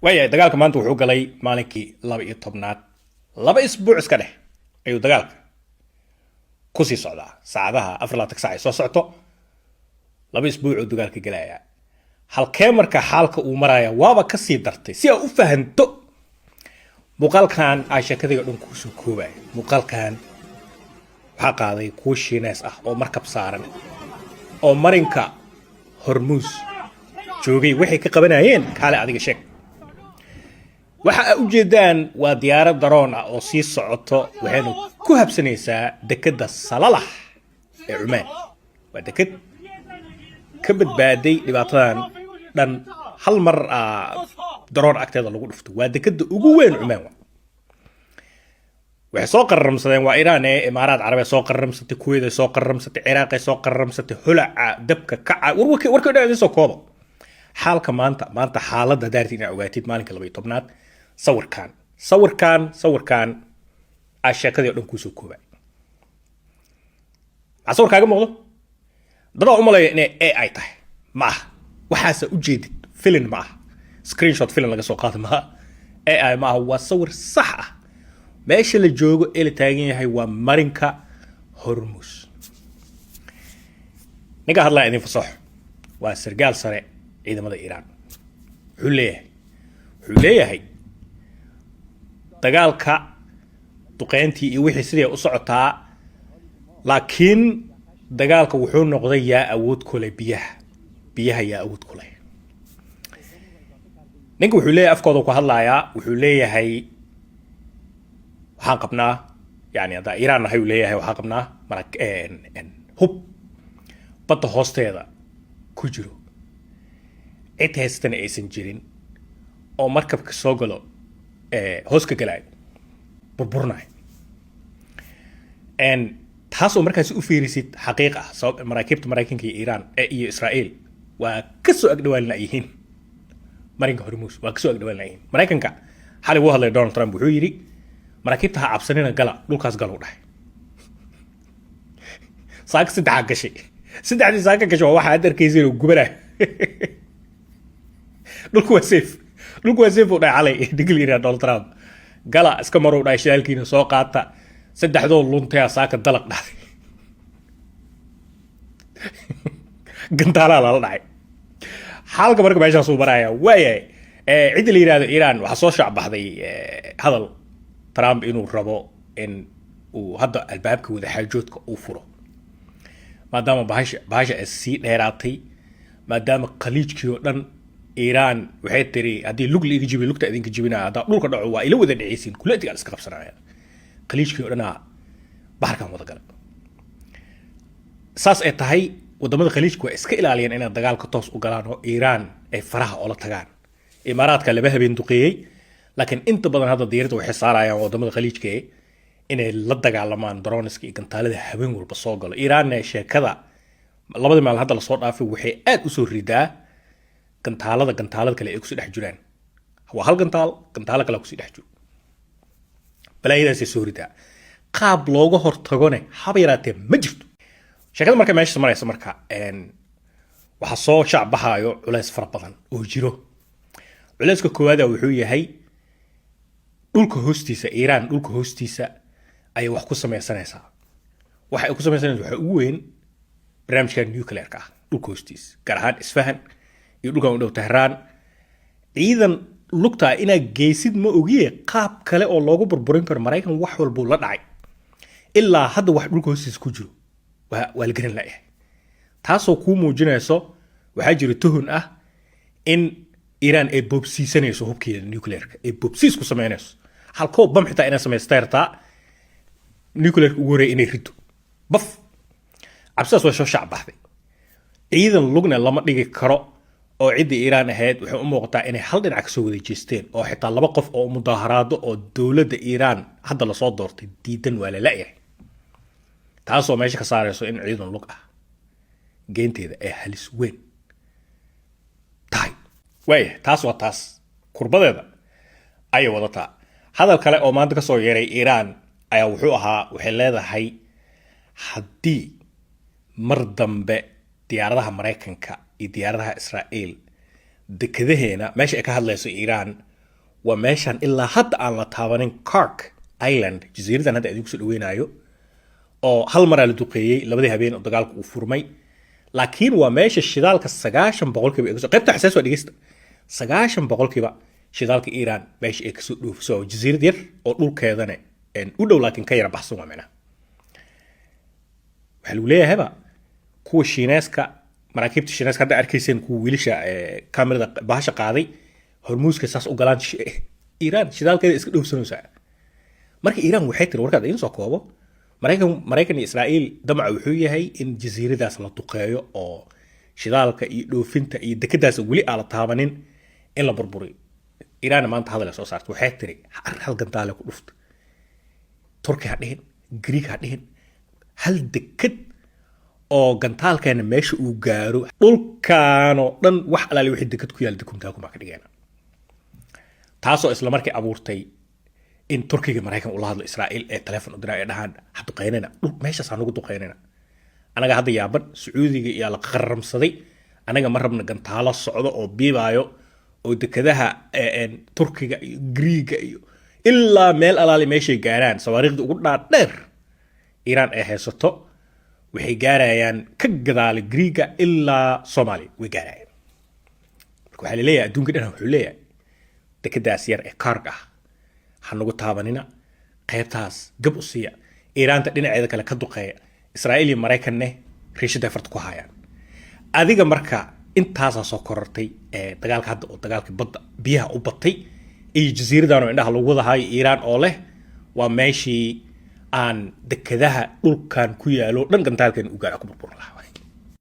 Waayahay, dagaalka maanta wuxuu galay maalinkii 12aad. 2 isbuuc iska dheh ayuu dagaalka kusii socdaa. Saacadaha 24 saac ay soo socoto 2 isbuuc uu dagaalka gelayaa. Halkee marka xaalka uu maraya waaba kasii dartay. Si aa u fahanto muuqaalkan aa sheekadayga dhan kuusoo koobaya. Muuqaalkan waxaa qaaday kuwo Shiinees ah oo markab saaran oo marinka Hormuus joogay. Waxay ka qabanayeen kaale adiga sheeg. Waxa aa ujeedaan waa diyaarad drone ah oo sii socoto, waxayna ku habsanaysaa dekedda Salalax ee Cumaan. Waa deked ka badbaaday dhibaatadan dhan. Hal mar drone agteeda lagu dhufto. Waa dekeda ugu weyn Cumaan. Waxay soo qararamsadeen waa Iiraan ee Imaaraad Carabeed soo qararamsatay, Kuweyt ay soo qararamsatay, Ciraaq ay soo qararamsatay. Holaca dabka kaca warwarka warka dhan idin soo koobo. Xaalka maanta xaaladda daarti inaad ogaatid maalinka 12aad. Sawirkan aa sheekadii o dhan kuusoo koobay. Maxaa sawir kaaga muuqdo? Dadaa u malaya inay AI tahay. Ma aha. Waxaasa ujeedid filin ma aha, screenshot filin laga soo qaada maaha, AI ma aha. Waa sawir sax ah. Meesha la joogo ee la taagan yahay waa marinka Hormus. Ninka hadlaya idin fasaxo waa sargaal sare ciidamada Iiraan. Wuxuu leeyahay dagaalka duqeyntii iyo wixii sidii u socotaa, laakiin dagaalka wuxuu noqday yaa awood kule biyaha, biyaha yaa awood kule. Ninka wuxuu leeyahay, afkooda ku hadlayaa, wuxuu leeyahay waxaan qabnaa, yani haddaa Iiraan nahay, uu leeyahay, waxaan qabnaa mara hub badda hoosteeda ku jiro, cid haystana aysan jirin, oo markabka soo galo hoos ka galaayo burburnayo. Taas oo markaas u fiirisid xaqiiq ah, sabab maraakiibta Maraykanka iyo Iiraan iyo Israa'iil waa kasoo agdhawaalina yihiin marinka Hormuus, waa kasoo agdhawaalina yihiin. Maraykanka xalay wuu hadlay Donald Trump, wuxuu yidhi maraakiibta ha cabsanina, gala dhulkaas, galu dhahay. Saaka saddexaa gashay, saddexdii saaka gashay waa waxaa aad arkaysa inuu gubanayo. Dhulku waa safe, dhulku waa safe uu dhahay xalay digil yidhaha Donald Trump. Gala iska marow dhahay, shidaalkiina soo qaata. Saddexdoo luntaya saaka dalaq dhahday, gantaalaa lala dhacay. Xaalka marka meeshaasuu maraya. Waayahay, cidda la yihahdo Iiraan waxaa soo shaacbaxday hadal Trump inuu rabo in uu hadda albaabka wadaxaajoodka uu furo, maadaama bahasha ay sii dheeraatay, maadaama Khaliijkii oo dhan Iiraan waxay tiri haddii lug la iga jibiyo lugta idinka jibinaya, haddaa dhulka dhaco waa ila wada dhaceysiin, kuletigaa iska qabsanaya. Khaliijkii oo dhanaa baxarkan wada galay. Saas ay tahay, wadamada Khaliijka waa iska ilaaliyeen inay dagaalka toos u galaan oo Iiraan ay faraha oola tagaan. Imaaraadka laba habeen duqeeyey, laakiin inta badan hadda diiradda waxay saarayaan wadamada Khaliijka ee inay la dagaalamaan droneska iyo gantaalada habeen walba soo galo. Iiraanna sheekada labadii maalin hadda lasoo dhaafay waxay aad usoo ridaa gantaalada kale ay kusii dhex jiraan. Waa hal gantaal, gantaalo kale kusii dhex jiro, balaayadaasay soo ridaa. Qaab looga hortagone haba yaraatee ma jirto. Sheekada marka meesha maraysa, marka waxaa soo shaac baxaayo culays fara badan oo jiro. Culayska koowaada wuxuu yahay dhulka hoostiisa. Iiraan dhulka hoostiisa ayay wax ku sameysanaysaa. Waxa ay ku sameysanaysa waxaa ugu weyn barnaamijka nuclearka ah dhulka hoostiisa, gaar ahaan Isfahan iyo dhulkan u dhow Tehraan. Ciidan lugtaa inaad geysid ma ogiye, qaab kale oo loogu burburin karo Maraykan wax walbuu la dhacay, ilaa hadda wax dhulka hoostiisa ku jiro waa la garan la'yahay. Taasoo kuu muujinayso waxaa jira tuhun ah in Iiraan ay boobsiisanayso hubkeeda nuclearka, ay boobsiis ku sameynayso halkoo bam xitaa inay samaysta yartaa nuclearka ugu horreeya inay rido baf. Cabsidaas way soo shaac baxday. Ciidan lugna lama dhigi karo oo ciddii Iiraan ahayd waxay u muuqataa inay hal dhinac kasoo wada jeesteen, oo xitaa laba qof oo mudaaharaado oo dowladda Iiraan hadda lasoo doortay diidan waa la la'yahay, taasoo meesha ka saarayso in ciidan lug ah geynteeda ay halis weyn tahay. Waaya, taas waa taas, kurbadeeda ayay wadataa. Hadal kale oo maanta kasoo yeeray Iiraan ayaa wuxuu ahaa, waxay leedahay haddii mar dambe diyaaradaha Maraykanka iyo diyaaradaha Israa'iil dekadaheena, meesha ay ka hadlayso Iiraan Waa meeshaan ilaa hadda aan la taabanin, Kark Island, jasiiradan hadda idinku soo dhaweynayo, oo hal maraa la duqeeyey labadii habeen oo dagaalku uu furmay. Laakiin waa meesha shidaalka 90% ay kasoo, qaybta xasaas waa dhegeysta, 90% shidaalka Iiraan meesha ay kasoo dhoofiso. Waa jasiirad yar oo dhulkeedana u dhow, laakiin ka yara baxsan. Waa micnaha waxaa lagu leeyahayba kuwa Shiineeska, maraakiibta Shiineeska hadda arkayseen, kuwa wiilasha kamerada bahasha qaaday, Hormuuska saas u galaan, Iiraan shidaalkeeda iska dhoofsanaysaa. Marka Iiraan waxay tiri, warkaad idiin soo koobo, Maraykan iyo Israa'iil damaca wuxuu yahay in jasiiradaas la duqeeyo oo shidaalka iyo dhoofinta iyo dekedaas weli aan la taabanin in la burburiyo. Iiraanna maanta hadal ay soo saartay. Waxay tiri, hal gantaale ku dhufta, Turki ha dhihin, Greek ha dhihin, hal deked oo gantaalkeena meesha uu gaaro, dhulkaanoo dhan wax alaali wixii deked ku yaala dekumtaakumaa ka dhigeena. Taasoo isla markii abuurtay in Turkiga, Maraykan ula hadlo, Israa'iil ee telefon u diraa, ay dhahaan, ha duqeynina dhul meeshaas, ha nagu duqeynina. Anaga hadda yaaban, Sacuudiga iyaa la qaramsaday. Anaga ma rabna gantaalo socdo oo biibaayo oo dekadaha Turkiga iyo Griiga iyo ilaa meel alaali meeshay gaaraan. Sawaariikhda ugu dhaadheer Iiraan ay haysato waxay gaarayaan ka gadaala Griiga ilaa Soomaaliya way gaarayaan. Marka waxaa laleeyahay, adduunka dhan wuxuu leeyahay, dekadaas yar ee Kaarg ah ha nagu taabanina, qaybtaas gab u siiya, Iiraanta dhinaceeda kale ka duqeeya. Israa'iil iyo Maraykanne riishaday farta ku hayaan. Adiga marka intaasaa soo korortay ee dagaalka hadda oo dagaalka badda biyaha u batay iyo jasiiradan oo indhaha lagu wadahayo, Iiraan oo leh waa meeshii aan dekadaha dhulkan ku yaalo dhan gantaalkan u gaara ku burburin lahaa.